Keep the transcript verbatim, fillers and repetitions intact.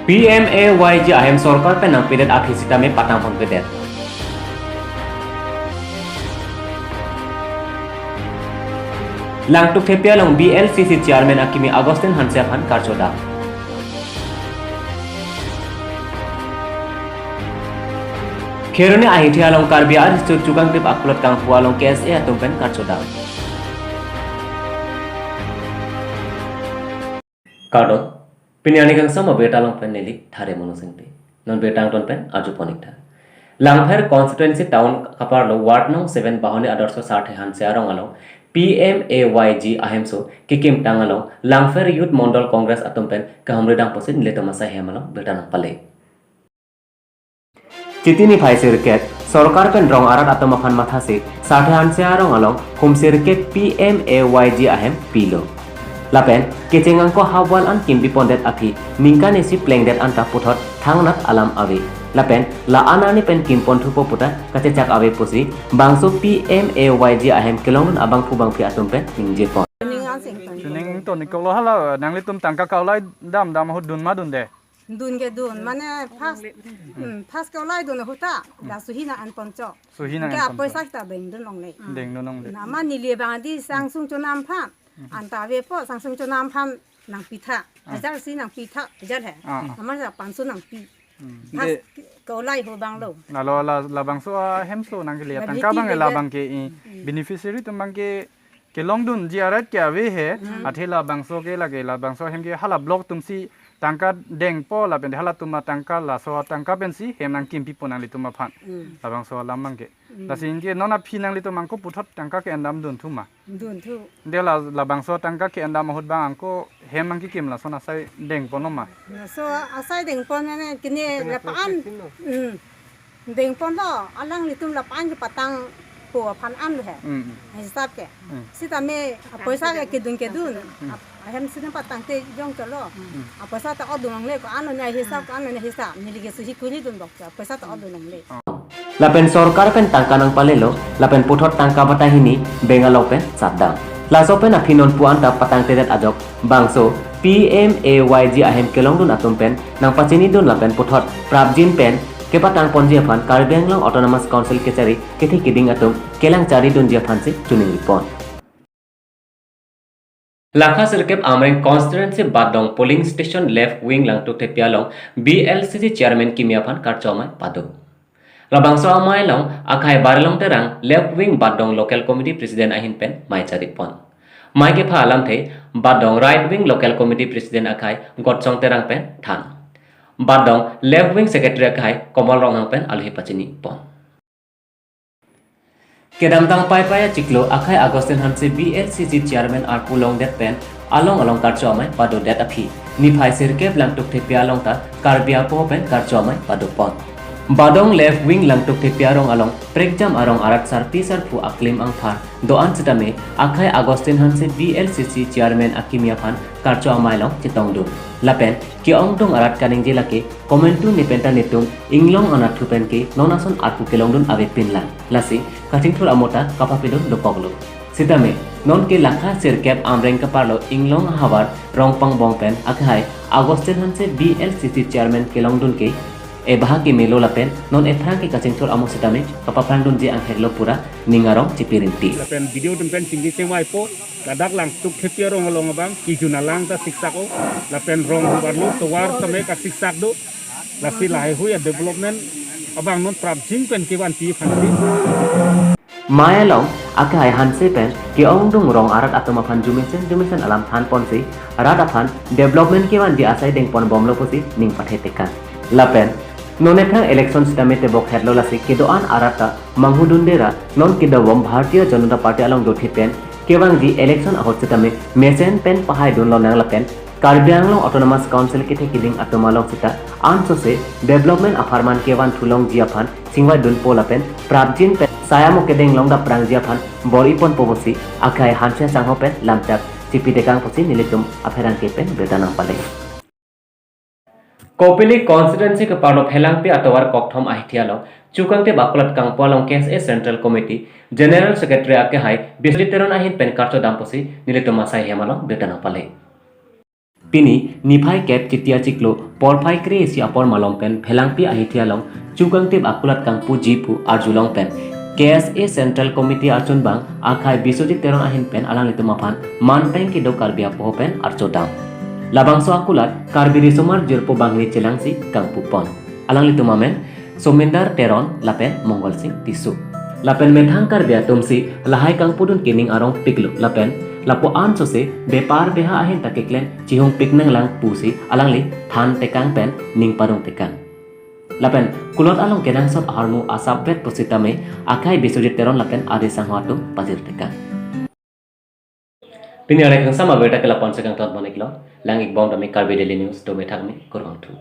P M A Y G ahem sorkar pen nangpidet aphi sitame patang ponpedet. Langtuk Thepi along B L C C chairman akimi Augustine Hanse aphan karchodam. Kheroni Ahithi along Karbi Ar District Chukangtip Akulat Kangpu along K S A atum pen karchodam. Kardom, pini arni kangsam abirta along pen neli Thare Mono Singte. Non birta angton pen arjupon ik tha. Langpher constituency town kaparlo ward nong seven Bahuni Adarsho Sarthe Hanse arong along P M A Y G ahemso kekimtang along Langpher Youth Mondol Congress atum pen kahumri dam pusi nelitum asai hem along birta nangpale. Chiti niphai sirkep, sorkar pen rong arat atum aphan mathasi, Sarthe Hanse arong along hum sirkep P M A Y G ahem pilo. Lapen, kecheng angko hawal an kimpi pondet aphi, ningkan isi plengdet anta puthot thangnat alam ave. Lapen, la-an arni pen kimpon thupo puta kachechak ave pusi, bangso P M A Y G ahem kelongdun abangphu bangphi atum pen ningjepon. Chuning to nikolo hala, nanglitum tangka kaulai dam dam ahut dun ma dunde. Dun ke dun, mane first, hmm, first ke olai dun ahut ta, la suhi nang-an ponchok. Suhi nang-an ponchok. Ke apoisa ta dengdun longle. Dengdun longle. Na ma neli abang adi sangsung chonam aphan, anta avepo sangsung chonam aphan nangpitha. Ah. Hajar si nangpitha, hajar he. Ah. Amar sa panso nangpi. Hmm. First ke olai ho bang lo. Lalo la, labangso ahemso nangkele. La tangka bang ke la bang ke i, hmm, beneficiary atum bang ke kelongdunji arat ke ave he, hmm, athe labangso ke lake, labangso ahem ke hala block atumsi tangka dengpo lapen halatum atangka laso atangka pensi hem nangkimpipo nanglitum aphan. Hmm. Labangso alam bang ke. Hmm. Lasi anke non aphi nanglitum angko puthot tangka ke-endam dunthu ma? Dunthu. De la, labangso atangka ke-endam ahut bang angko hem nangkikim lason asai dengpon ma? Laso asai dengpon mane kene la-an. Hmm. Dengponlo, alanglitum la-an kepatangpo aphan anlo he. Hmm. Hisap ke. Hmm. Sitame apoisa ke kedun kedun. Hmm. Ap-, ahem sitame patangte jongchotlo. Hmm. Apoisa ta odun longle, ko-an lo ne hisap, ko-an lo ne hisap. Neli ke suhi kuri dun bok cha. Apoisa ta odun longle. Lapen sorkar pen tangka nangpalelo, lapen puthot tangka batai hini, bank along pen satdam. Laso pen aphi nonpu anta patangtedet ajok, bangso P M A Y G ahem kelongdun atum pen nangpachinidun lapen puthot prapjin pen kepatang ponji aphan Karbi Anglong Autonomous Council kechari kethe kiding atum kelang charidunji aphansi chuning ripon. Langkha sirkep Amreng constituency Badong polling station left wing Langtuk Thepi along B L C C chairman kimi aphan karcho amei pado. Labangso amei along akhai Barlong Terang left wing Badong local committee president ahin pen mei charipon. Mei kepha alamthe Badong right wing local committee president akhai Gotsong Terang pen than. Badong left wing secretary akhai Komol Ronghang pen alohi pachinipon. Kedamtang Paipai achiklo akhai Augustine Hanse B L C C chairman arpu longdet pen along along karcho amei padodet aphi, niphai sirkep Langtuk Thepi along ta Karbi apo pen karcho amei padopon. Badong left wing Langtuk Thepi arong along prekjam arong arat sarpi sarpo aklim angphar do-an sitame akhai Augustine Hanse B L C C chairman akimi aphan karcho amei along chetongdun. Lapen ke-ongdung arat kaningje lake komantu nepen ta netum inglong anatthu pen ke non ason arpu kelongdun avepinlang. Lasi kachingthur amo ta kapapidun dokoklo. Sitame, nonke Langkha sirkep Amreng kaparlo inglong ahavar Rongpangbong pen akhai Augustine Hanse B L C C chairman kelongdun ke ebaha kemelo lapen non ephrang ke kachingthur amo sitame kapaphrangdunji angheklo pura ning arong chipirinti. Lapen video atum pen chingki chengvaipo, ladak Langtuk Thepi arong along abang, kejun alang ta siksak o, lapen rong hubarlu tovar tame kasiksak do, lasi lahai hui a-development abang non prapjin pen kevanpi aphan si. Mei along, akhai Hanse pen, ke-ongdung rong arat atum aphan jumesen jumesen alam thanponsi, rat aphan development kevanji asai dengponbomlo pusi ning pathe tekan. Lapen, non ephrang election sitame tebok hetlo lasi kedo-an arat ta manghudunde ra non kedobom Bharatiya Janata Party along dothe pen kevangji election ahut sitame mesen pen pahaidun lonang lapen Karbi Anglong Autonomous Council kethe kiding atum along sita ansose development apharman kevan thulongji aphan chingvaidunpo lapen prapjin pen sai amo kedeng longdapprangji aphan bor-iponpo pusi akhai Hanse sangho pen lamchak chipitekang pusi nelitum apherangke pen birta nangpale. Kopili constituency keparlo Phelangpi atovar Kokthom Ahithi along, Chukangtip Bakulat Kangpu along K S A Central Committee General Secretary akhai Biswajit Teron ahin pen karchodam pusi nelitum asai hem along birta nangpale. Pini niphai kep Chiti achiklo porphai kre-isi apor malom pen Phelangpi ahithi along chukangtip akulat kangpuji pu arjulong pen K S A Central Committee archunbang akhai Biswajit Teron ahin pen alanglitum aphan manpeng kedo Karbi apoho pen archodam. Labangso akulat Karbi Risomar Jirpo Banghini chelangsi kangpupon. Alanglitum amen Somindar Teron lapen Mongol Sing Tisso. Lapen methang Karbi atumsi lahai kangpudun kening arong piklo lapen lapu-an sose bepar beha ahin ta keklem chihung pik nanglang pusi alangli than tekang pen ning parong tekang. Lapen kulot along kenangsot ahormu asapvet pusitame akhai Biswajit Teron lapen adi sangho atum pajir tekang. Pini arni kangsam abirta ke lapu-ansi kangton pon-iklo, lang-ikbom tame Karbi Daily News, dome thakme, kurvangthu.